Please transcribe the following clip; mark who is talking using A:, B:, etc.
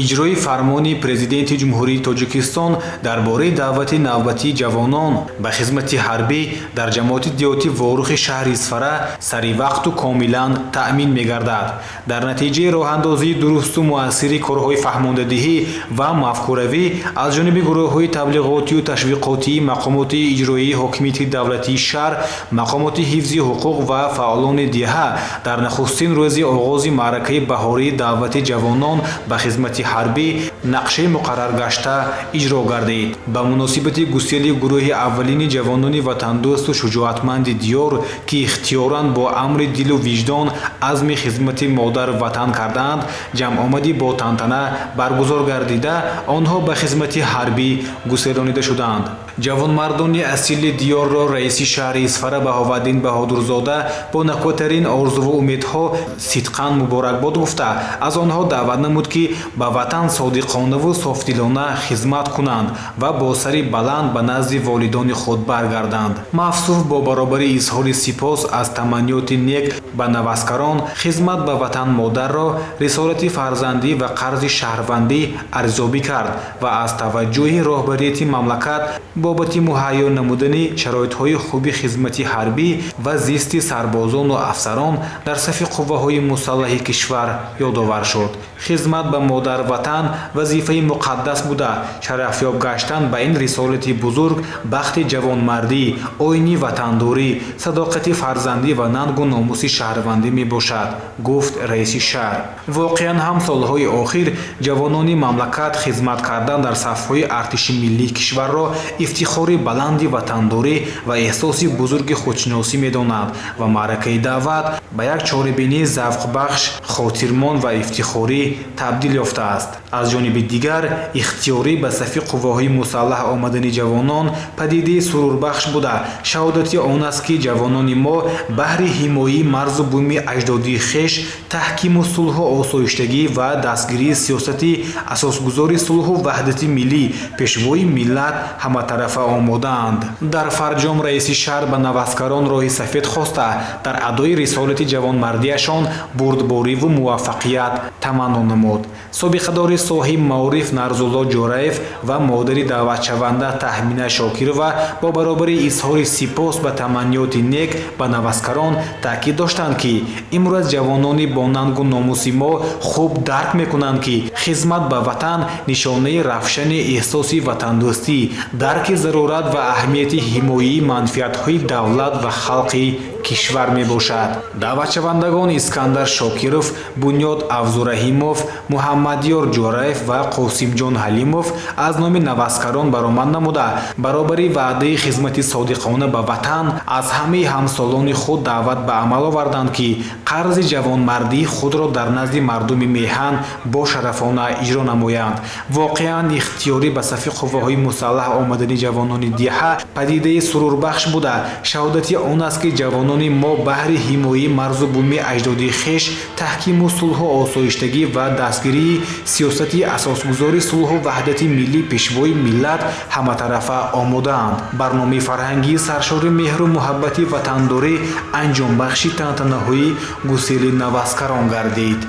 A: Иҷрои фармони Президенти Ҷумҳурии Тоҷикистон дар бораи даъвати навбатии ҷавонон ба хизмати ҳарбӣ дар ҷамоати деҳоти Ворухи шаҳри Исфара саривақту комилан таъмин мегардад. Дар натиҷаи роҳандозии дурусту муассири корҳои фаҳмондадиҳӣ ва мафкуравӣ аз ҷониби гурӯҳҳои таблиғотию ташвиқотии мақомоти иҷроии ҳокимияти давлатии шаҳр, мақомоти ҳифзи ҳуқуқ ва фаъолони деҳа дар нахустин рӯзи оғози маъракаи баҳории даъвати ҷавонон ба хизмати ҳарбӣ нақшаи муқарраргашта иҷро гардид. Ба муносибати гусели гурӯҳи аввалини ҷавонони ватандӯсту шуҷоатманди диёр, ки ихтиёран бо амри дилу виҷдон азми хизмати модар ватан кардаанд, ҷамъомадӣ бо тантана баргузор гардида, онҳо ба хизмати ҳарбӣ гуселонида шуданд. Ҷавонмардони асили диёрро раиси шаҳри Исфара Баҳоваддин Баҳодурзода бо накотарин орзуву умедҳо сидқан муборакбод гуфта, аз онҳо даъват намуд, ки ба ватан содиқонаву софдилона хизмат кунанд ва бо сари баланд ба назди волидони худ баргарданд. Мавсуф бо баробари изҳори сипос аз таманниёти нек ба наваскарон, хизмат ба ватан модарро рисолати фарзандӣ ва қарзи шаҳрвандӣ арзёбӣ кард ва аз таваҷҷӯҳи роҳбарияти мамлакат бобати муҳайё намудани шароитҳои хуби хизмати ҳарбӣ ва зисти сарбозону афсарон дар сафи қувваҳои мусаллаҳи кишвар ёдовар шуд. Хизмат ба модар-ватан вазифаи муқаддас буда, шарафёб гаштан ба ин рисолати бузург бахти ҷавонмардӣ, оини ватандорӣ, садоқати фарзандӣ ва нангу номуси шаҳрвандӣ мебошад, гуфт раиси шаҳр. Воқеан ҳам солҳои охир ҷавонони мамлакат хизмат кардан дар сафҳои артиши миллии кишварро ифтихори баланди ватандорӣ ва эҳсоси бузурги худшиносӣ медонанд ва маъракаи даъват ба як чорабинии завқбахш, хотирмон ва ифтихорӣ табдил ёфтааст. Аз ҷониби дигар, ихтиёрӣ ба сафи қувваҳои мусаллаҳ омадани ҷавонон падидаи сурурбахш буда, шаҳодати он аст, ки ҷавонони мо баҳри ҳимояи марзу буми аҷдодии хеш, таҳкиму сулҳу осоиштагӣ ва дастгирии сиёсати асосгузори сулҳу ваҳдати миллӣ, пешвои миллат ҳаматарафа омодаанд. Дар фарҷом раиси шаҳр ба наваскарон роҳи сафед хоста, дар адои рисолати ҷавонмардиашон бурдбориву муваффақият таманно намуд. Собиқадори соҳиби маориф Нарзулло Ҷӯраев ва модари даъватшаванда Таҳмина Шокирова бо баробари изҳори сипос ба таманниёти нек ба наваскарон таъкид доштанд, ки имрӯз ҷавонони бо нангу номуси мо хуб дарк мекунанд, ки хизмат ба ватан нишонаи равшани эҳсоси ватандӯстӣ, дарки зарурат ва аҳамияти ҳимояи манфиатҳои давлат ва халқи кишвар мебошад. Даъватшавандагон Искандар Шокиров, Бунёд Авзураҳимов, Муҳаммадёр Ҷӯраев ва Қосимҷон Ҳалимов аз номи наваскарон баромад намуда, баробари ваъдаи хизмати содиқона ба ватан аз ҳамаи ҳамсолони худ даъват ба амал оварданд, ки қарзи ҷавонмардии худро дар назди мардуми меҳан бошарафона иҷро намоянд. Воқеан, ихтиёрӣ ба сафи қувваҳои мусаллаҳ омадани ҷавонони деҳа падидаи сурурбахш буда, шаҳодати он аст, ки ҷавонони мо баҳри ҳимояи марзу буми аҷдодии хеш, таҳкиму сулҳу осоиштагӣ ва дастгирии сиёсати асосгузори сулҳу ваҳдати миллӣ, пешвои миллат ҳаматарафа омодаанд. Барномаи фарҳангии саршори меҳру муҳаббати ватандорӣ анҷомбахши тантанаҳои гусели наваскарон гардид.